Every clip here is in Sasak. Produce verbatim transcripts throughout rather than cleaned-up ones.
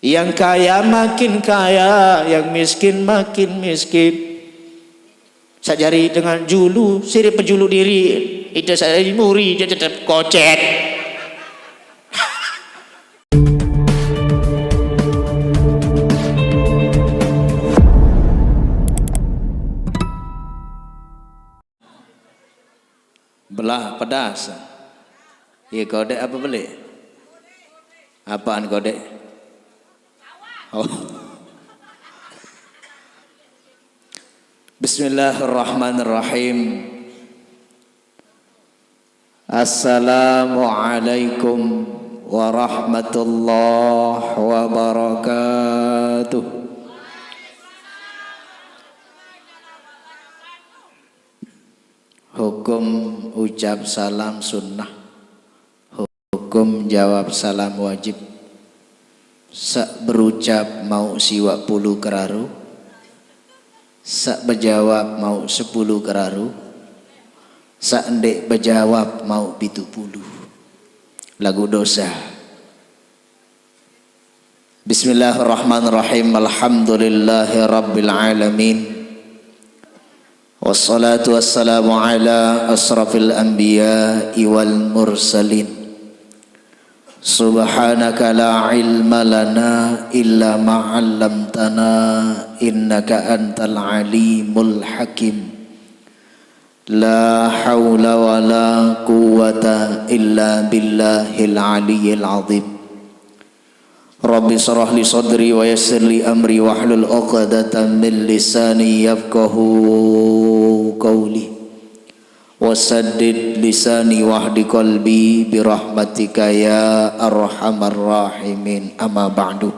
Yang kaya makin kaya, yang miskin makin miskin. Sajari dengan julu, sirip pejulu diri, ite sajari muri, je tetep kocet. Belah pedas. Iya, kodek apa beli? Apaan kodek? Oh. Bismillahirrahmanirrahim. Assalamualaikum warahmatullahi wabarakatuh. Hukum ucap salam sunnah. Hukum jawab salam wajib. Sak berucap mau siwak puluh keraru. Sak bejawab mau sepuluh keraru. Sak ndeq bejawab mau pitu puluh. Lagu dosa. Bismillahirrahmanirrahim. Alhamdulillahirabbil alamin. Wassalatu wassalamu ala asrafil anbiya'i wal mursalin. Subhanaka la ilma lana illa ma 'allamtana innaka antal alimul hakim. La haula wala quwwata illa billahil aliyyil azim. Rabbi shrah li sadri wa yassir li amri wahlul 'uqdatam min lisani yafqahu qawli. Wasaddid lisani wahdi qalbi birahmatika ya arhamar rahimin. Amma ba'du.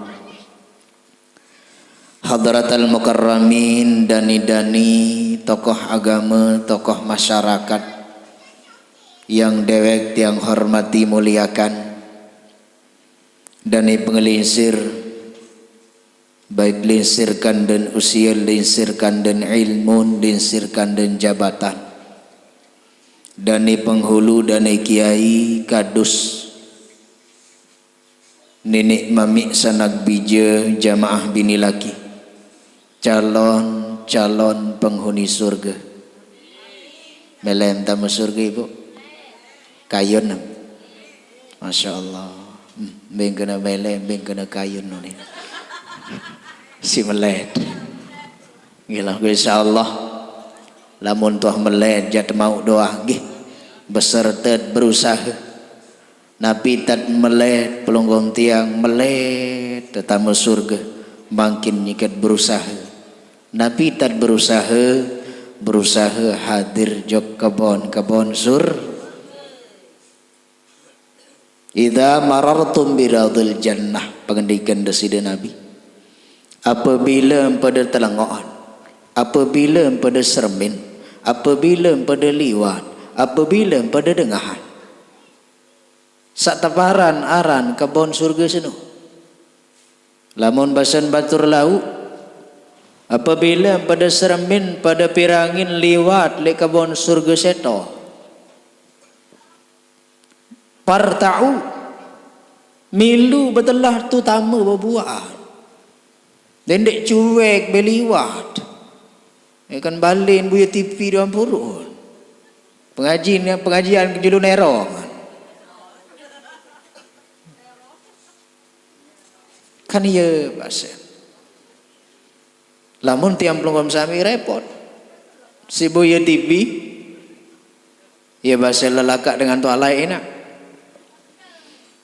Hadratal mukarramin, dani-dani, tokoh agama, tokoh masyarakat yang dewek tiang hormati muliakan, dani pengelingsir, baik lingsir kanden usia, lingsir kanden ilmu, lingsir kanden jabatan, dani penghulu, dani kiai, kadus, niniq mamiq, sanak bije, jamaah bini laki, calon-calon penghuni surga. Mele tame surga, Ibu? Kayun. Masya Allah. Hmm, mbeng kena mele, mbeng kena kayun ni. Si melet. Gila, insya Allah. Lamun tuah melet, jat mau doa, gih. Beserta berusaha. Napi tad melet, pelungguh tiang melet, tetame surga, mangkin nyiket berusaha. Napi tad berusaha, berusaha hadir jok kebon-kebon sur. Idza marartum biradil jannah, pengendikan Deside Nabi. Apabila pada telengoan, apabila pada seremin, apabila pada liwat, apabila pada dengahan. Saq teparan aran kebon surge seno. Lamun basen batur lauq, apabila pada seremin, pada pirangin liwat leq kebon surge seto. Parta'u, milu betelah tu tame bebuaq. Dendeq cuek beliwat. Ya kan balen buye T V doang purun. Pengajian, pengajian ke julu nerong. Kan iya base. Lamun tiang pelungguh sami repot. Si buye T V, ya base lelakak dengan tualai enak.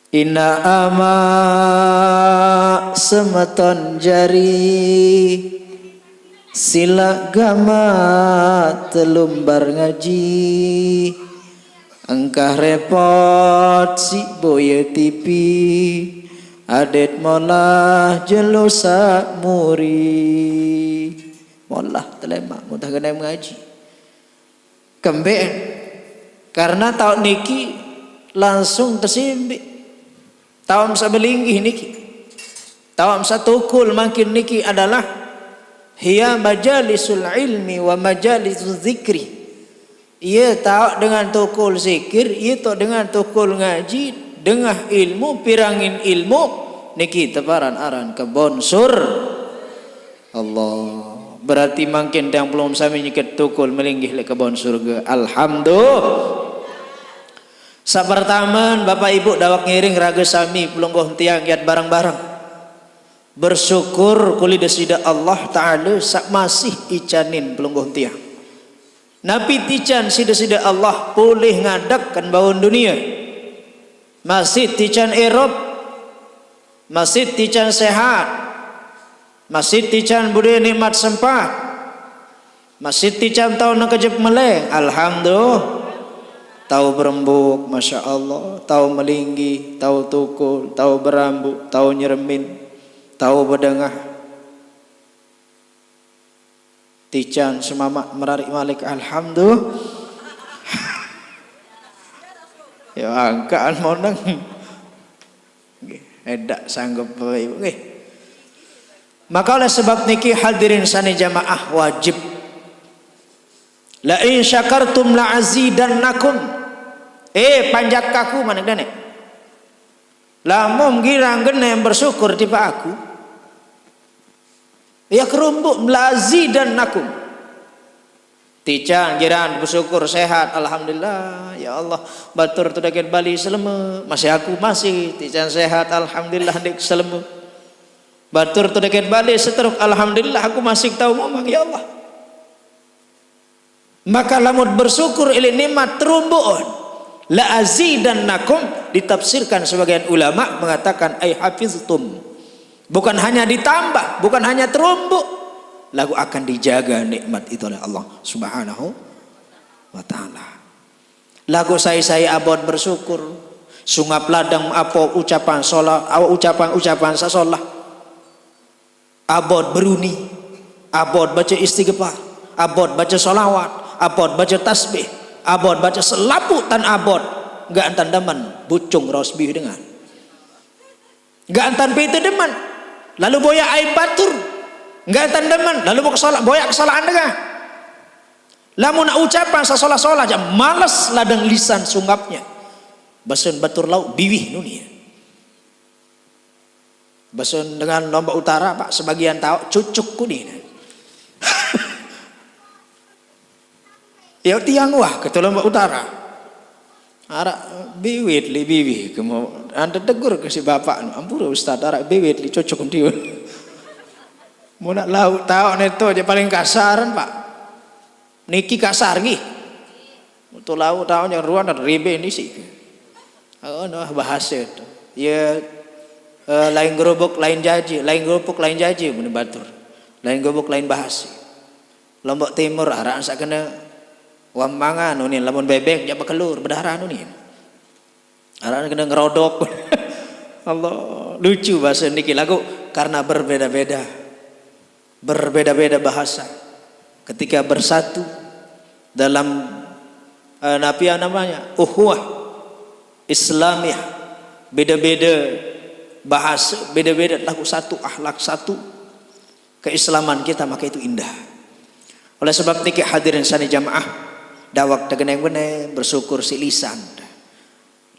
Inaq amaq semeton jari, silaq gamaq telumbar ngaji. Engkah repot siq boye T V, adet molah jelo saq muri. Molah telemaq mudah kene ngaji. Kembeqn? Karena taoq niki langsung tesimbiq. Taoq saq belinggih niki. Taoq saq tukul mangkin niki adalah hiya majalisul ilmi wa majalisul zikri. Ie taoq dengan tukul zikir, ie taoq dengan tukul ngaji, dengah ilmu, pirangin ilmu, Niki teparan aran kebon sur. Allah. Berarti mangkin tiang pelungguh sami nyiket tukul melinggih leq kebon surge. Alhamdulillah. Saq pertame, Bapak Ibu dawek ngiring rage sami pelungguh tiang yat bareng-bareng. Bersyukur kuli Deside Allah Ta'ala saq masih icanin pelungguh tiang. Napi tican side-side Allah polih ngadek ken baun dunie. Masih tican irup, masih tican sehat, masih tican bedoe nikmat sempah, masih tican tao nekejep meleng. Alhamdulillah. Tao berembuk, masya Allah, tao melinggih, tao tukul, tao berambuk, tao nyeremin, tao bedengah. Tican semamaq merariq maliq, alhamdulillah. Ya, angkaqan moneng. Nggih, edak sanggup Bapak Ibu, nggih. Maka oleh sebab niki hadirin sane jamaah wajib. "La in syakartum la azidannakum." Eh, panjak aku mana dene. Lamun girang gene bersyukur tipaq aku. Ya kerumbuk, "La azidannakum." Tican girang bersyukur sehat, alhamdulillah. Ya Allah, batur tu deket Bali seleme, masih aku masih, tican sehat, alhamdulillah, ndeq seleme. Batur tu deket Bali setruk, alhamdulillah, aku masih tao ngomong, ya Allah. Maka lamun bersyukur ilin nikmat terumbuk, "La azidannakum" ditafsirkan sebagian ulama mengatakan, "Ai hafiztum." Bukan hanya ditambah, bukan hanya terumbuk, lagu akan dijaga nikmat itu oleh Allah Subhanahu wa Ta'ala. Lagu sai-sai abot bersyukur, sungap ladang apo ucapan solah, awa ucapan-ucapan sasolah. Abot beruni, abot baca istighfar, abot baca solawat, abot baca tasbih, abot baca selapuq tan abot, nggak entan demen, bucung raos biwih dengan. Nggak entan pite demen, lalu boyaq aib batur, nggak entan demen, lalu boyaq kesola-, boyaq kesolaqan dengan. Lamun ucapan sasolah-solah jaq males ladang lisan sungapnya. Basen batur lauq biwih nuni. Basen dengan Lombok Utara, Pak, sebagian taoq cucuk kuni. Ya tiang wah, kata Lombok Utara. Araq biwit li biwih, kemo ante tegur ke si bapak, "Ampure Ustaz, araq biwit li cucuk tiun." Mun nak lauq taoq ne to je paling kasar, Pak. Niki kasar nggih. Untuk lauq taoq nyeruan ribe nisi. Oh, no, bahasa itu. Ya, eh, lain gerobok, lain jaji, lain gerobok, lain jaji, muni batur. Lain gerobok, lain bahasa. Lombok Timur, araq saq kene wah mangan, unin lamun bebek, jaq bekelur, bedarah unin. Araq kene ngerodok. Allah, lucu bahasa niki lagu karena berbeda-beda. Berbeda-beda bahasa. Ketika bersatu dalam, eh, napi namanya? Ukhuwah Islamiyah. Beda-beda bahasa, beda-beda lagu satu, akhlak satu. Keislaman kita maka itu indah. Oleh sebab niki hadirin sani jamaah, dawek tegeneng bene bersyukur si lisan.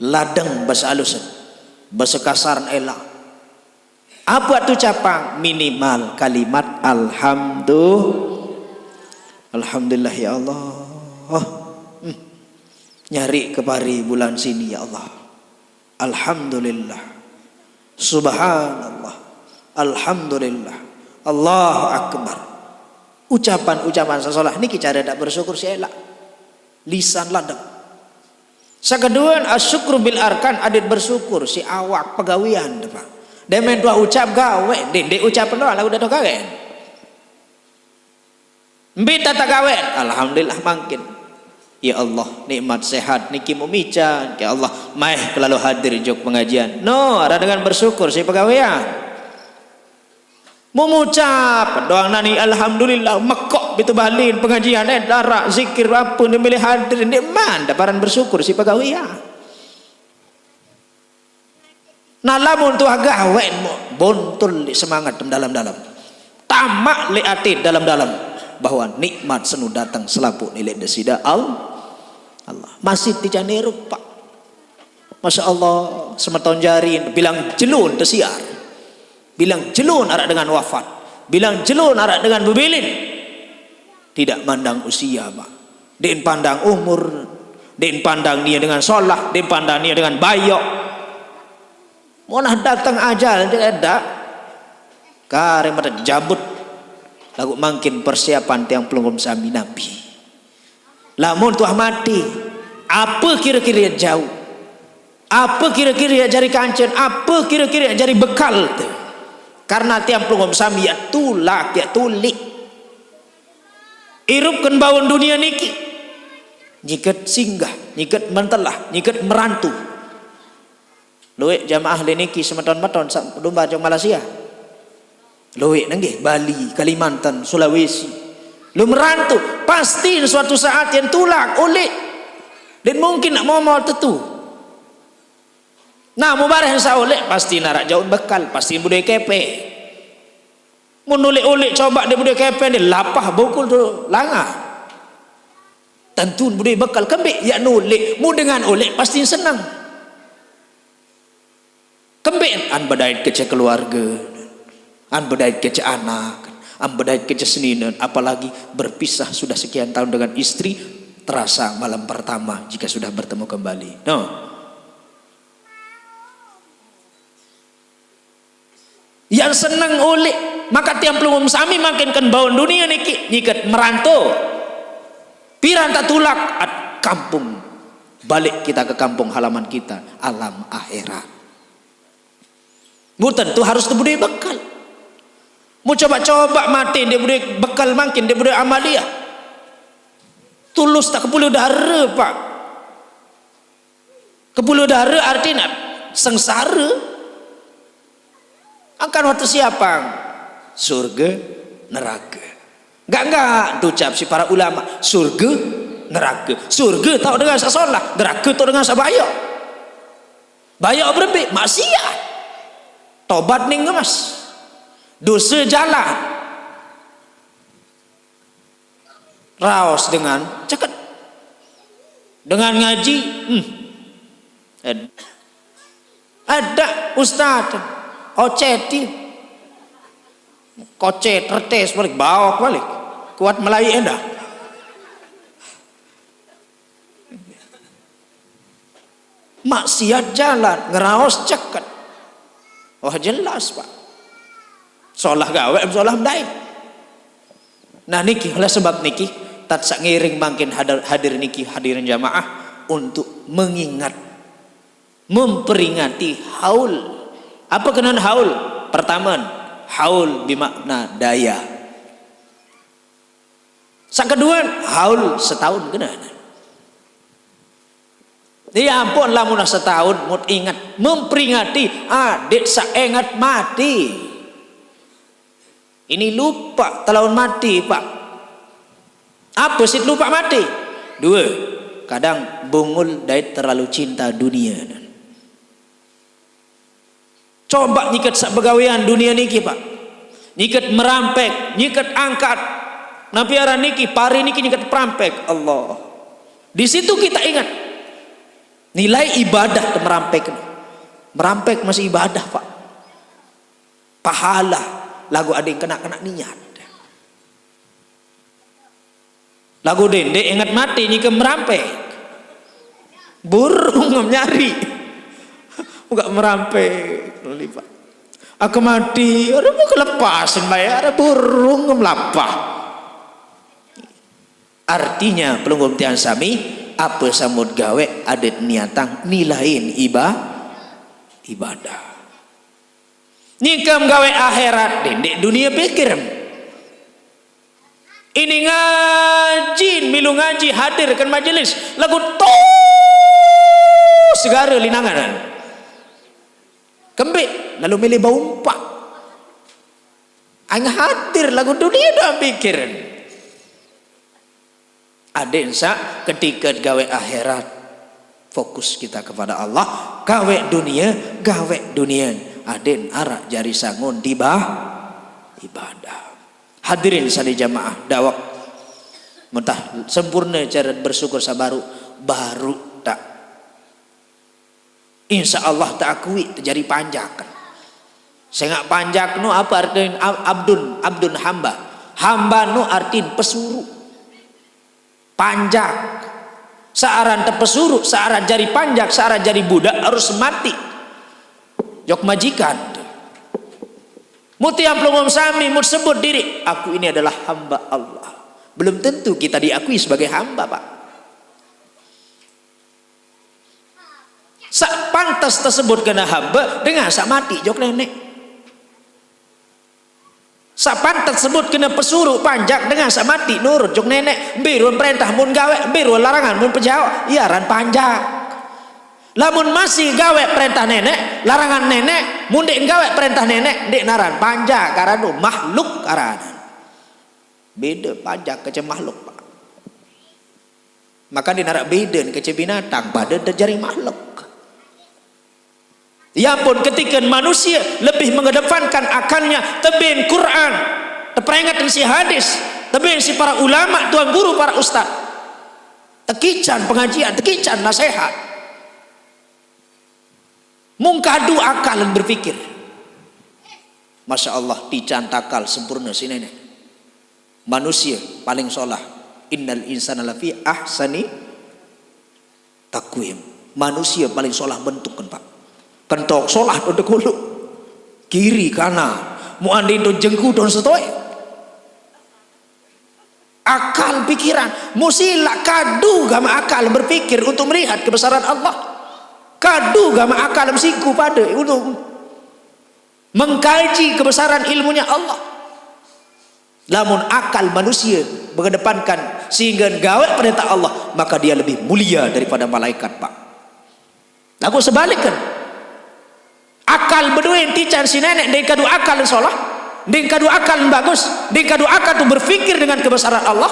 Ladeng basa alusen, basa kasaran elaq. Apa tu capang? Minimal kalimat alhamdu-, alhamdulillah ya Allah. Hmm. Nyari kepari bulan sini ya Allah. Alhamdulillah. Subhanallah. Alhamdulillah. Allahu Akbar. Ucapan-ucapan sasolah niki care ndak bersyukur si elaq. Lisan ladeng. Sekeduan asyukru bil arkan, adeq bersyukur si awak pegawean, Pak. Demen tuah ucap gawe, ndeq, ndeq ucapan doang, laguq ndeq tuah gawe. Mbe tata gawen? Alhamdulillah mangkin. Ya Allah, nikmat sehat niki mumican. Ya Allah, maeh kelalu hadir jok pengajian. No, araq dengan bersyukur si pegawean. Memucap doang nani alhamdulillah, mekok pitu balin pengajian, eh, daraq zikir ape ni milih hadir, ndeq man, ndeq paran bersyukur si pegawean. Nah, lamun tuah gawen mo, bontul leq semangat dalem-dalem. Tamaq leq ate dalem-dalem bahwa nikmat senu dateng selapuq ni leq Deside Al-, Allah. Masih tijane rupak. Masya Allah, semeton jari bilang jelun tesiar. Bilang jelo narak dengan wafat. Bilang jelo narak dengan bebilin. Tidak mandang usia, Pak. Ndeq pandang umur. Ndeq pandang nie dengan solah, ndeq pandang nie dengan bayoq. Monah dateng ajal, ndeq eda. Kare mate jabut. Laguq mangkin persiapan tiang pelungguh sami napi. Lamun tuah mati, ape kire-kire jauq? Ape kire-kire jari kancen? Ape kire-kire jari bekal te? Karena tiang pelungguh sami yaq tulak, yaq tuliq. Irupken baun dunie niki. Nyiket singgah, nyiket mentelah, nyiket merantu. Lueq jamaah le niki semeton-meton saq lumbar jong Malaysia. Lueq nenggih, Bali, Kalimantan, Sulawesi. Lu merantu, pasti suatu saat yen tulak uleq. Ndeq mungkin naq momol tetu. Nah, mubareh saq uleq, pasti narak jaun bekal, pasti bedoe kepe. Mun uleq-uleq cobaq ndeq bedoe kepe, ndeq lapah bokol tu langa. Tentu bedoe bekal, kembeq yaq nuleq, mun dengan uleq pasti seneng. Kembeq an bedait kance keluarge, an bedait kance anak, an bedait kance seninen, apalagi berpisah sudah sekian tahun dengan istri, terasa malam pertama jika sudah bertemu kembali. No. Yang seneng uleq, maka tiang pelungguh sami mangkin ken baun dunie niki nyiket meranto. Piran tak tulak at kampung. Balik kita ke kampung halaman kita, alam akhirat. Mboten tu harus tebedoe bekal. Mu coba-coba mate ndeq bedoe bekal mangkin, ndeq bedoe amaliah. Tulus tak kepulu dare, Pak. Kepulu dare artine sengsare. Angkan waktu siapang. Surge, nerake. Enggak, enggak, diucap si para ulama, surge, nerake. Surge tao dengan saq solah, nerake tao dengan saq bayoq. Bayoq berembe? Maksiat. Tobat ning ngemes. Dose jalan. Raos dengan ceket. Dengan ngaji, hmm. Ed-, ada ustaz. Oceti. Kocet, retes balik, baok balik. Kuat melai endah. Maksiat jalan, ngeraos ceket. Wah, jelas, Pak. Solah gaweq, solah ndait. Nah, niki, oleh sebab niki, tat saq ngiring mangkin hadir, hadir niki, hadirin jamaah, untuk mengingat, memperingati haul. Apa kenan haul? Pertama, haul bermakna daya. Saq kedue, haul setahun kenan. Ya ampun, lamun setahun mut inget, memperingati adeq saq enget mati. Ini lupa telaun mati, Pak. Apa siq lupa mati? Due, kadang bungul dait terlalu cinta dunie. Coba nyiket saq begawean dunie niki, Pak. Nyiket merampek, nyiket angkat. Napi aran niki? Pari niki nyiket perampek. Allah. Di situ kita ingat. Nilai ibadah te merampek. Merampek masih ibadah, Pak. Pahala. Laguq adeq kena-kena niat. Laguq dendeq enget mati nyikem merampek. Burung nyari. Enggak merampek. Lipat. Aku mati, ada mau kelepasan bayar, ada burung melapah. Artinya, pelungguh tiang sami, apa samut gaweq adeq niatang nilain iba-, ibadah. Nyikem gaweq akhirat, dendeq dunie pikir. Ini ngaji, milu ngaji, hadir kan majelis, laguq to segare linangan. Kembeq lalu milih bau empaq. Aing hadir laguq dunie doang pikiran. Adeq saq ketike gaweq akhirat, fokus kita kepada Allah, gaweq dunie, gaweq dunie. Adeq araq jari sangun dibah ibadah. Hadirin sami jamaah, dawek mentah sempurne cara bersyukur sabaru, baru tak. Insya Allah tak akui terjadi panjakan. Sengak panjak nu apa artin ab-, abdun, abdun hamba. Hamba nu artin pesuruh. Panjak. Saaran tepesuruh, saaran jari panjak, saaran jari budak harus mati. Jok majikan. Mut tiang pelungguh sami, mut sebut diri, "Aku ini adalah hamba Allah." Belum tentu kita diakui sebagai hamba, Pak. Sak pantas tersebut kena hamba dengan sak mati jok nenek. Sak pantas tersebut kena pesuruh panjak dengan sak mati nurut jok nenek. Mbe ruen perintah mun gawe, mbe ruen larangan mun pejao, iya aran panjak. Lamun masih gawe perintah nenek, larangan nenek, mun ndeq gawe perintah nenek, ndeq naran panjak, aran nu makhluk aran. Beda panjak kece makhluk, Pak. Maka ndeq naraq beden kece binatang, pade terjadi makhluk. Ya pun, ketika manusia lebih mengedepankan akalnya, teben Quran, teperingat si hadis, teben si para ulama, tuan guru, para ustaz. Tekican pengajian, tekican nasihat. Mung kadu akal berpikir. Masya Allah, tican takal sempurna si nenek. Manusia paling solah. Innal insana lafi ahsani takwim. Manusia paling solah bentuk kan, Pak. Kentok solah tu dekuluk. Kiri kanan. Mu andin tu jengku don setoe. Akal pikiran. Musilak kadu gama akal berpikir untuk melihat kebesaran Allah. Kadu gama akal mesiku pada untuk mengkaji kebesaran ilmunya Allah. Lamun akal manusia mengedepankan sehingga gawe perintah Allah, maka dia lebih mulia daripada malaikat, Pak. Lagu sebalikkan. Akal beduen tican si nenek, ndeq kadu akal solah, ndeq kadu akal bagus, ndeq kadu akal tu berpikir dengan kebesaran Allah,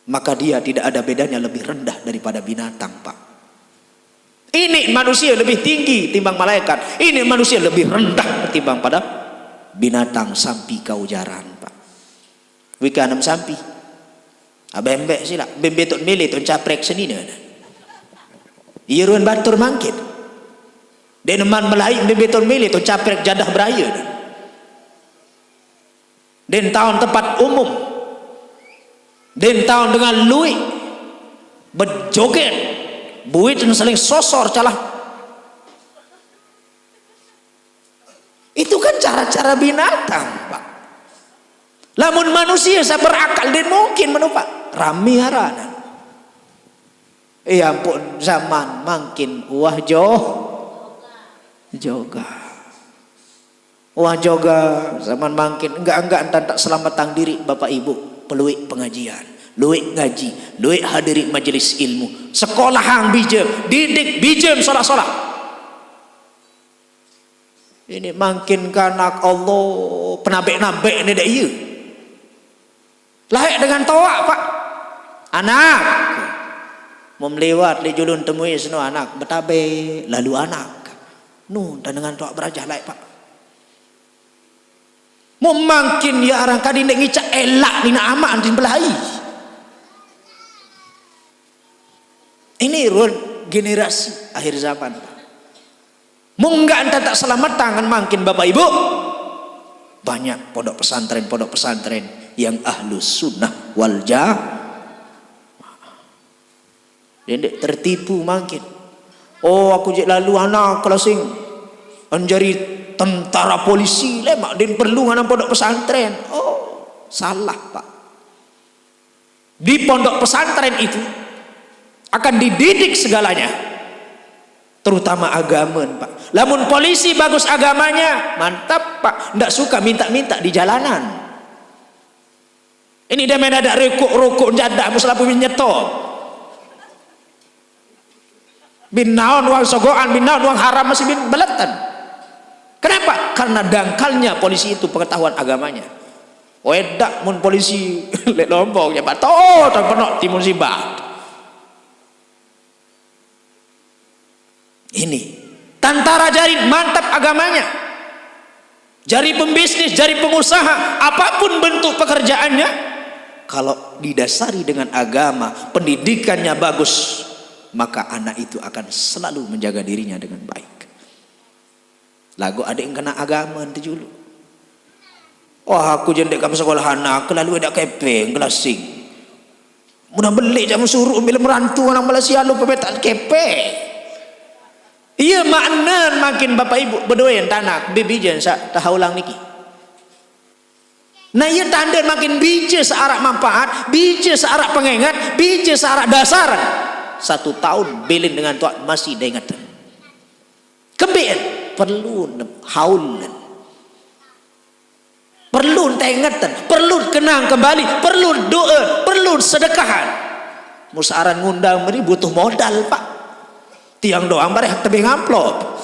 maka dia tidak ada bedanya lebih rendah daripada binatang, Pak. Ini manusia lebih tinggi timbang malaikat. Ini manusia lebih rendah ketimbang pada binatang sampi kaujaran, Pak. Wika nem sampi. Abembe silaq, bembe ton mele ton caprek senine. Iya ruen batur mangkin. Deneman melai bembe ton mele ton caprek jadah beraya. Den taun tempat umum. Den taun dengan lueq. Bejoget. Buit saling sosor calah. Itu kan cara-cara binatang, Pak. Lamun manusia saq berakal, den mungkin menupak. Rame aranan. Eh, ampun, zaman mangkin wah jo-, joga. Wah joga, zaman mangkin. Enggak-enggak entan tak selametang diri, Bapak Ibu. Peluik pengajian, luik ngaji, luik hadiri majelis ilmu. Sekolahang bijem, didik bijem solah-solah. Ini mangkin kanak Allah, penabek-nabek ni dak iya. Laeq dengan toaq, Pak. Anak. Mem liwat leq julun temue seno anak, betabe lalu anak. Nu, dan dengan toaq berajah laeq, Pak. Mem mangkin ya arang kadi ndeq ngicaq elaq nina amaq antin belai. Ini run generasi akhir zaman, Pak. Munggah entan tak selamet tangan mangkin Bapak Ibu. Banyak pondok pesantren, pondok pesantren yang ahlu sunnah wal jamaah. Dia ndeq tertipu mangkin. Oh, aku jek lalu anak kelasing. Anjari tentara polisi lemaq din perlu nganan pondok pesantren. Oh, salah, Pak. Di pondok pesantren itu akan dididik segalanya, terutama agama, Pak. Lamun polisi bagus agamanya, mantap, Pak. Ndak suka minta-minta di jalanan. Ini dia main ada rokok-rokok jadah, muselapu nyetor. Bin naon uang sogoan, bin naon uang haram masih bin beletan. Kenapa? Karena dangkalnya polisi itu pengetahuan agamanya. Wedak mun polisi leq Lombok ya, Pak, to, to penok timun sibat. Ini tentara jari mantap agamanya. Jari pembisnis, jari pengusaha, apapun bentuk pekerjaannya, kalau didasari dengan agama, pendidikannya bagus, maka anak itu akan selalu menjaga dirinya dengan baik. Lagu adik kena agama tu dulu. Wah, aku jendek kamu sekolah anak, lalu ada kepeng, gelasing. Mudah belik jam suruh bila merantu orang Malaysia lu pebetak kepeng. Iya makna makin bapak ibu berdoa yang tanak, bibi jen sa tahaulang niki. Nah, iya tanda makin bija searah manfaat, bija searah pengingat, bija searah dasar. Satu tahun bilin dengan tuak masih diingat. Kebin perlu nem-, haul nem. Perlu tengatan, perlu kenang kembali, perlu doa, perlu sedekahan. Musaran ngundang meri butuh modal, Pak. Tiang doang bareh tebing amplop.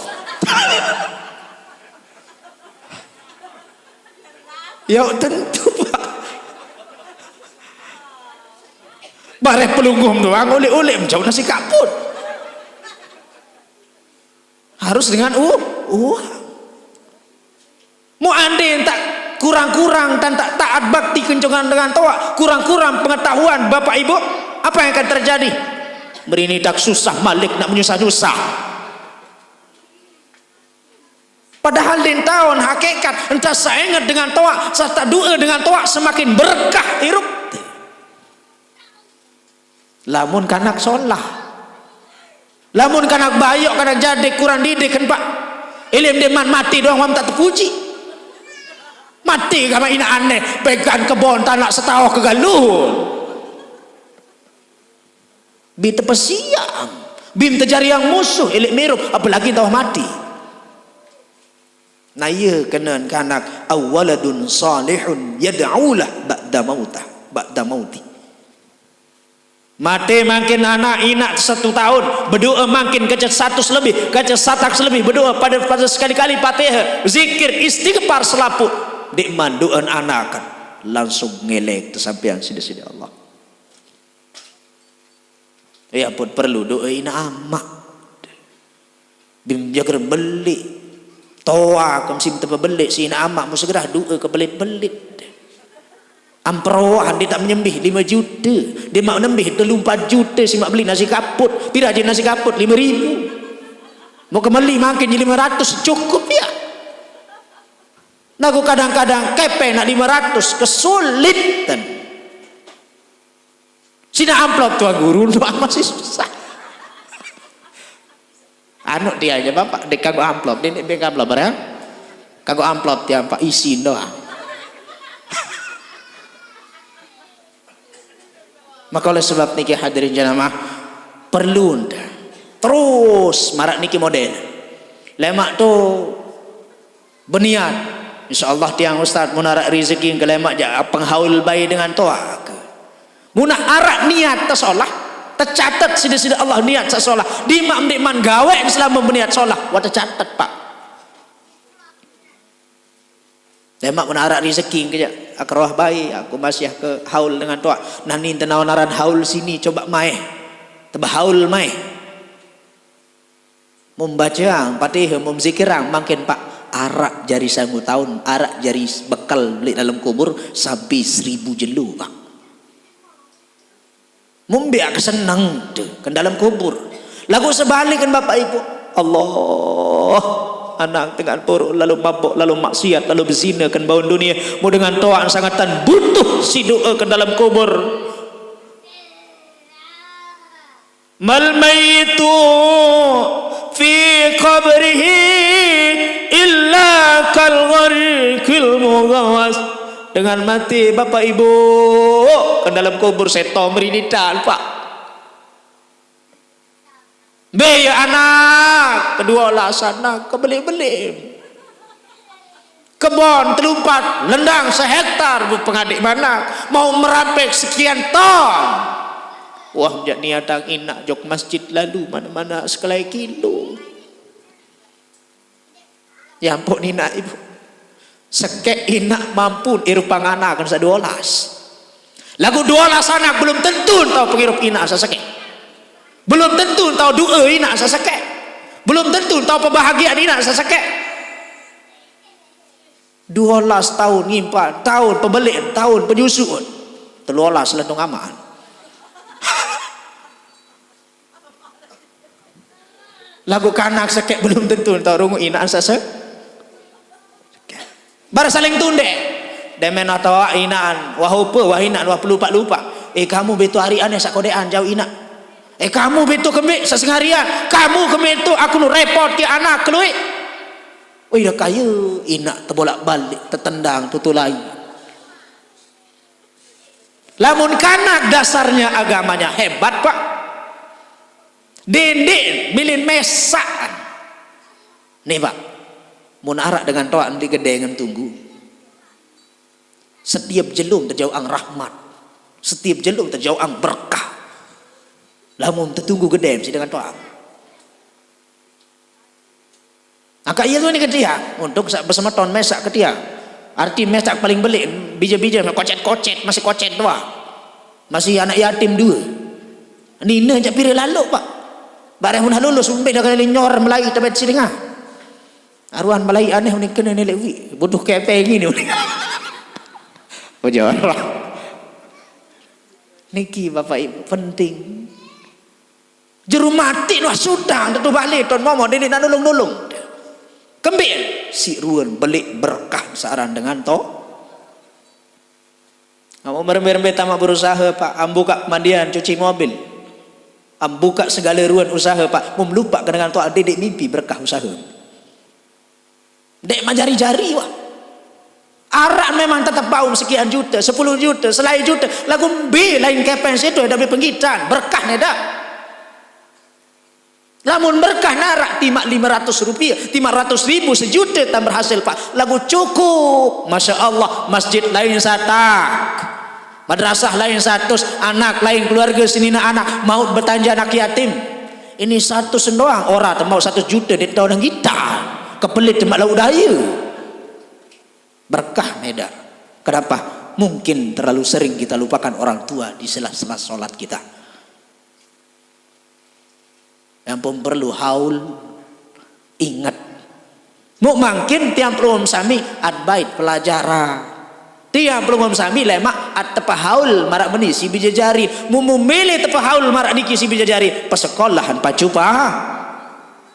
Ya tentu, Pak. Bareh pelungguh doang, ulik-ulik menjauh nasi kaput. Harus dengan u-, uang. Mu andai tak kurang-kurang dan tak taat bakti kencongan dengan toa, kurang-kurang pengetahuan bapak ibu, apa yang akan terjadi? Merini tak susah malik nak menyusah-nyusah. Padahal din taun hakikat, entah saingat dengan toa, serta doa dengan toa semakin berkah hirup. Lamun kanak solah. Lamun kanak bayok, kanak jadi kurang didik kan, Pak. Ilim deman mati doang mam tak terpuji. Mati kama ina aneh, pegan kebon tanak setaoh kegalun. Bi tepesiang, bi terjariang musuh, ilik mirup, apalagi tawah mati. Nah, iya kena kanak, awaladun salihun yad'ulah ba'da mautah, ba'da mauti. Mati makin anak inak satu tahun, berdoa makin kecil satu lebih, kecil satak lebih, berdoa pada, pada sekali-kali Fatihah, zikir, istighfar selaput. Dik manduan anak kan langsung ngelek tersampean sida-sida Allah. Ya pun perlu doa ina amak. Bim jagar beli. Toa kam sim tepa beli si ina amak mu segera doa ke belit-belit. Amperoan dia tak menyembih lima juta. Dia mak nembih telu empat juta si mak beli nasi kaput. Pira je nasi kaput? Lima ribu. Mau kembali makin je lima ratus cukup ya. Nah, aku kadang-kadang kepeng nak lima ratus kesulitan. Sina amplop tuan guru tu masih susah. Anu dia aja bapak, dek kagok amplop, dek, dek amplop barang. Kagok amplop tiang pak isin doang. Maka oleh sebab niki hadirin jamaah, perlu nda terus marak niki model. Lemak tu berniat. Insya Allah tiang ustaz mun arak rezeki ke lemak jak penghaul bayi dengan toa ke. Mun arak niat tersolah, tercatat sida-sida Allah niat tersolah. Di mak mendik man gawe selama berniat solah, wa tercatat pak. Lemak mun arak rezeki ke jak, aku roh bayi, aku masih ke haul dengan toa. Nah ni tenawan aran haul sini coba mai. Teba haul mai. Membaca Fatihah, memzikirang makin pak arak jari sangu tahun, arak jari bekal beli dalam kubur sampai seribu jelu pak. Membiak senang tu ke dalam kubur. Lagu sebalik kan bapak ibu, Allah, anak dengan buruk lalu mabuk lalu maksiat lalu berzina kan baun dunia. Mu dengan toa sangatan butuh si doa ke dalam kubur. Mal maitu fi qabrihi illa kal gharikil mughawas. Dengan mati bapak ibu ke dalam kubur seto merinitan pak. Be ya anak kedua lah sana kebeli-beli. Kebon telumpat lendang sehektar bu pengadik manak mau merapek sekian ton. Wah jak niatang inak jok masjid lalu mana-mana sekelai kilo. Ya ampun inak ibu. Sekek inak mampu irupang anak kan sa dua belas. Lagu dua belas anak belum tentu tau pengirup inak sa sekek. Belum tentu tau doa inak sa sekek. Belum tentu tau pembahagiaan inak sa sekek. Dua belas tahun ngimpan, tahun pembelian, tahun penyusuan. Telu belas lentung aman. Lagu kanak sekek belum tentu tau rungu inak sa sekek. Bara saling tundek. Demen atawa inaan, wah upa, wah inaan, wah pelupak-lupak. Eh, kamu beto hari aneh sakodean jauh inak. Eh, kamu beto kembe sasengarian. Kamu kembe tu aku nu repot ke anak keluik. Wih, dah kaya inak terbolak-balik, tertendang, tutulai. Lamun kanak dasarnya agamanya hebat, Pak. Dendik milin mesakan. Nih, Pak. Mun arak dengan toak endi gede ngen tunggu. Setiap jelum terjauh ang rahmat. Setiap jelum terjauh ang berkah. Lamun tertunggu gede mesti dengan toak. Angka iya tu ni ketia untuk sa- bersama ton mesak ketia. Arti mesak paling belik bija-bija kocet-kocet masih kocet doa. Masih anak yatim dua. Nina jak pira lalu, Pak. Bareh mun lulus umbe dah kali nyor melai tebet sidengah. Aruan melai aneh ni kena ni lewi. Butuh kepeng ini. Bojor. Niki Bapak Ibu penting. Jeru mati nuh sudang tetu balik ton momo dini nak nulung-nulung. Kembin si ruan belik berkah searan dengan to. Kamu merembe-rembe tamak berusaha, Pak. Ambuka pemandian, cuci mobil. Ambuka segala ruan usaha, Pak. Mum lupa dengan to, adik mimpi berkah usaha. Dek manjari-jari, wah. Arak memang tetap bau sekian juta, sepuluh juta, selain juta. Lagu mbi lain kepeng situ ada beli penggitan, berkah ne dah. Lamun berkah narak timak lima ratus rupiah, timak ratus ribu sejuta tambah hasil, Pak. Lagu cukup, masya Allah, masjid lain satak. Madrasah lain satus, anak lain keluarga senina anak, maut betanja anak yatim. Ini satus doang, ora temau satus juta di tahun kita. Kepelit temak lauk daya. Berkah meda. Kenapa? Mungkin terlalu sering kita lupakan orang tua di sela-sela sholat kita. Yang pun perlu haul, ingat. Mu mangkin tiang pelungum sami adbait pelajaran. Tiang pelungum sami lemak at tepahaul marak meni si bijajari. Mu memilih tepahaul marak niki si bijajari. Pesekolahan pacu pa.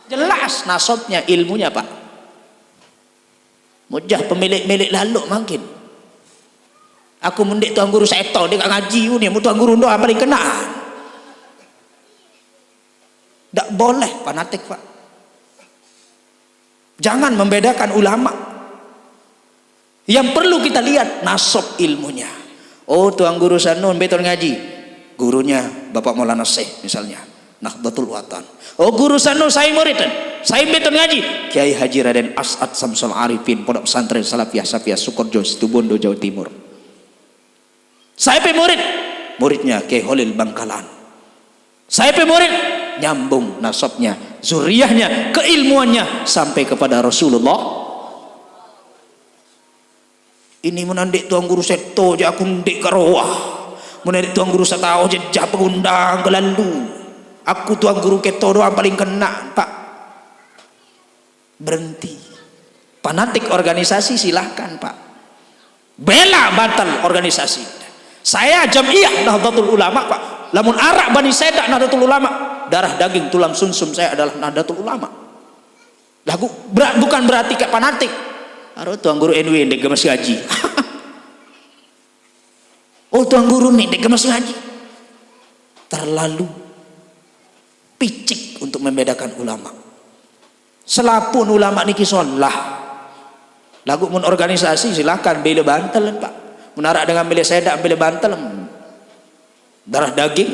Jelas nasabnya ilmunya, Pak. Mujah pemilik-milik lalu mangkin. Aku mendik tuan guru seto dia ngaji ni, mu tuan guru doa paling kena. Tak boleh fanatik, Pak. Jangan membedakan ulama. Yang perlu kita lihat nasab ilmunya. Oh, tuan guru sanun betul ngaji. Gurunya Bapak Maulana Syekh misalnya. Nahdlatul Watan. Oh, guru sanun saya murid. Saya betul ngaji. Kiai Haji Raden As'ad Samsul Arifin, Pondok Pesantren Salafiyah Safiyah Sukorejo, Situbondo, Jawa Timur. Saya pe murid. Muridnya Kiai Holil Bangkalan. Saya pe murid. Nyambung nasabnya, zuriyahnya, keilmuannya sampai kepada Rasulullah. Ini menandik tuan guru seto je aku ndik karoah. Menandik tuan guru setau je jah pegundang kelalu. Aku tuan guru keto doang paling kena, Pak. Berhenti. Fanatik organisasi silahkan, Pak. Bela batal organisasi. Saya Jam'iyah Nahdlatul Ulama, Pak. Lamun arak bani sedak Nahdlatul Ulama, darah daging tulang sumsum saya adalah Nahdlatul Ulama. Lagu berat bukan berarti kayak fanatik. Aro tuan guru N W dek gemes ngaji. Oh, tuan guru ni dek gemes ngaji. Terlalu picik untuk membedakan ulama. Selapun ulama niki solah. Lagu mun organisasi silahkan bela bantal, Pak. Mun arak dengan bela sedak bela bantal. Darah daging.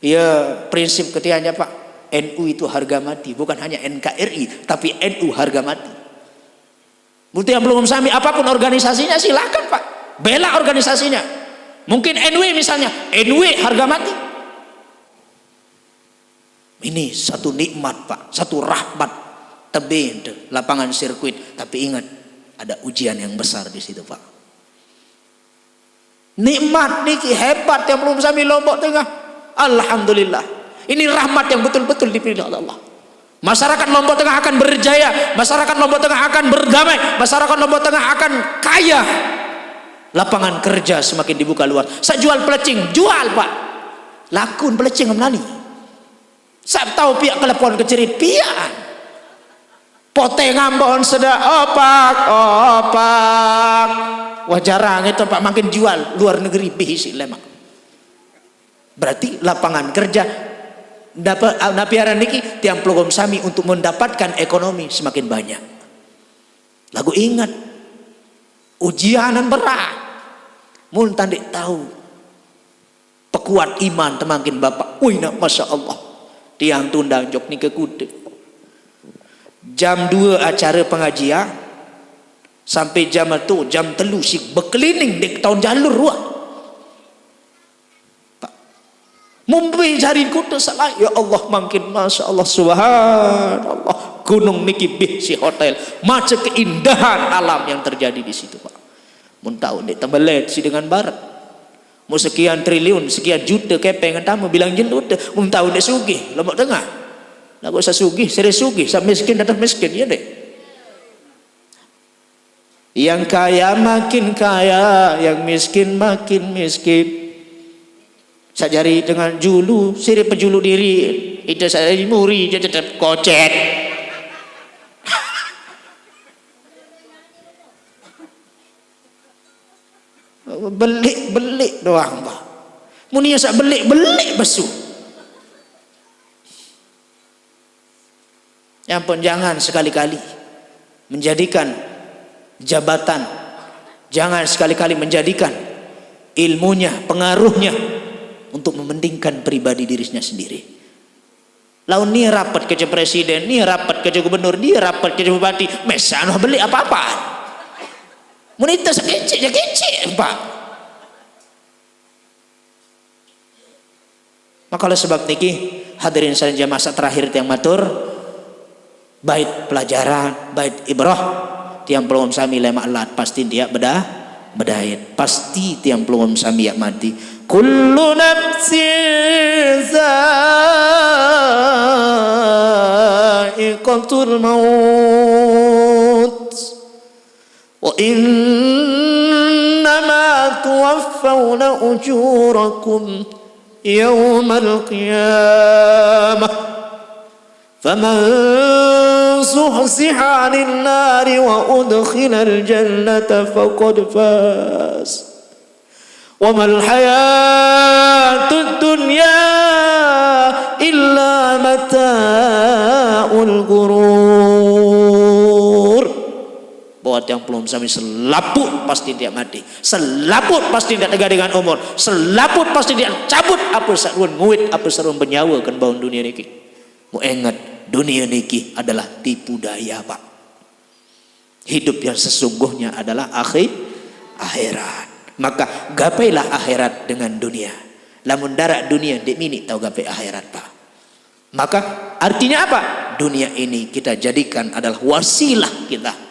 Ya, prinsip ketiaknya, Pak. N U itu harga mati, bukan hanya N K R I, tapi N U harga mati. Butuh yang belum sami, apapun organisasinya silahkan, Pak. Bela organisasinya. Mungkin N W misalnya, N W harga mati. Ini satu nikmat, Pak, satu rahmat. Tebing tu, lapangan sirkuit, tapi ingat, ada ujian yang besar di situ, Pak. Nikmat niki hebat yang belum sami Lombok Tengah. Alhamdulillah. Ini rahmat yang betul-betul dipilih oleh Allah. Masyarakat Lombok Tengah akan berjaya, masyarakat Lombok Tengah akan berdamai, masyarakat Lombok Tengah akan kaya. Lapangan kerja semakin dibuka luas. Saya jual pelecing, jual, Pak. Lakun pelecing menani. Saya tahu pihak telepon ke cerit pihak. Poteng Ambon sedak opak-opak. Wah, jarang itu, Pak, makin jual luar negeri bih isi lemak. Berarti lapangan kerja dapat, ah, napi aran niki, tiang pelungguh sami untuk mendapatkan ekonomi semakin banyak. Lagu ingat, ujianan berat. Mun tandik tahu, pekuat iman temangkin Bapak. Wih, nak, Masya Allah. Tiang tundang jok ni ke kuda. Jam dua acara pengajian, sampai jam tu, jam telu si berkeliling di tahun jalur, wah. Pak. Mumbai jari kuda salah. Ya Allah, makin Masya Allah, Subhanallah. Gunung niki bih si hotel. Macam keindahan alam yang terjadi di situ, Pak. Mun tahu ndik tembelet si dengan barat. Mau sekian triliun, sekian juta kepeng tamu bilang jendut. Mun tahu ndik sugih, Lombok Tengah. Nak usah sugih, seri sugih, sab miskin datang miskin, ya dek. Yang kaya makin kaya, yang miskin makin miskin. Sajari dengan julu, siri pejulu diri, itu saya muri, dia tetap kocet. Belik-belik doang, Pak. Mun iya sak belik-belik besu. Ya ampun, jangan sekali-kali menjadikan jabatan, jangan sekali-kali menjadikan ilmunya, pengaruhnya untuk mementingkan pribadi dirinya sendiri. Laun ni rapat kerja presiden, ni rapat kerja gubernur, ni rapat kerja bupati, mesano belik apa-apaan. Mun ita sekecek, ya kecek, Pak. Maka oleh sebab niki, hadirin saling jamaah terakhir tiang matur, bait pelajaran, bait ibrah, tiang pelungguh sami lemak lat, pasti dia bedah, bedait. Pasti tiang pelungguh sami yak mati. Kullu nafsin za'iqatul maut. Wa innama tuwaffawna ujurakum yawmal qiyamah. Faman zuhziha 'anil nari wa udkhilal jannata faqad faz. Wa mal hayatud dunya illa mata'ul ghurur. Bahwa tiang pelungguh sami selaput pasti dia mati. Selaput pasti dia tegak dengan umur. Selaput pasti dia cabut apa saruan nguit, apa saruan bernyawa kan baun dunia niki. Mu ingat, dunia niki adalah tipu daya, Pak. Hidup yang sesungguhnya adalah akhir, akhirat. Maka gapailah akhirat dengan dunia. Lamun darat dunia, dek minik tahu gapai akhirat, Pak. Maka artinya apa? Dunia ini kita jadikan adalah wasilah kita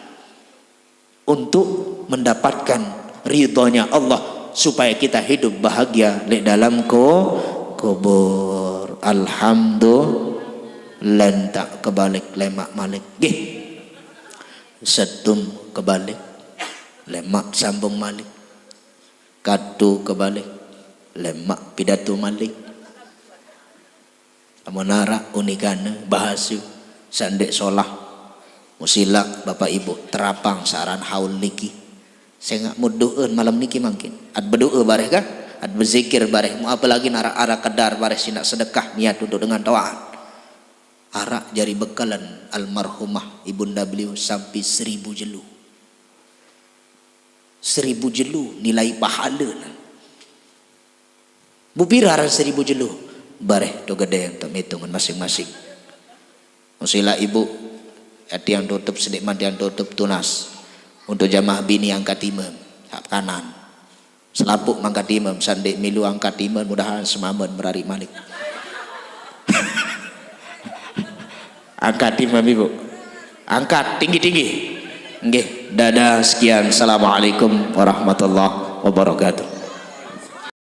untuk mendapatkan ridhonya Allah, supaya kita hidup bahagia di dalam ko-, kubur. Alhamdulillah, tak kebalik lemak malik. Gih. Setum kebalik, lemak sambung malik. Katu kebalik, lemak pidato malik. Amun arak unikane bahasa sandek solah. Musila Bapak Ibu terapang saran haul niki. Sengak muduun malam niki mangkin. Ad berdoa bareh kah? Ad berzikir bareh. Mu apalagi narak arak kedar bareh sinak sedekah niat untuk dengan tawaan. Arak jari bekalan almarhumah ibunda beliau sampai seribu jelu. Seribu jelu nilai pahala. Bupira aran seribu jelu? Bareh tu gede untuk mitungan masing-masing. Musila ibu, ati yang tutup sedik mati yang tutup tunas. Untuk jamaah bini angkat imam, hak kanan. Selapuk mangkat imam, sandik milu angkat imam, mudahan semamen merari malik. Angkat imam, Ibu. Angkat tinggi-tinggi. Nggih, dadah sekian. Assalamualaikum warahmatullahi wabarakatuh.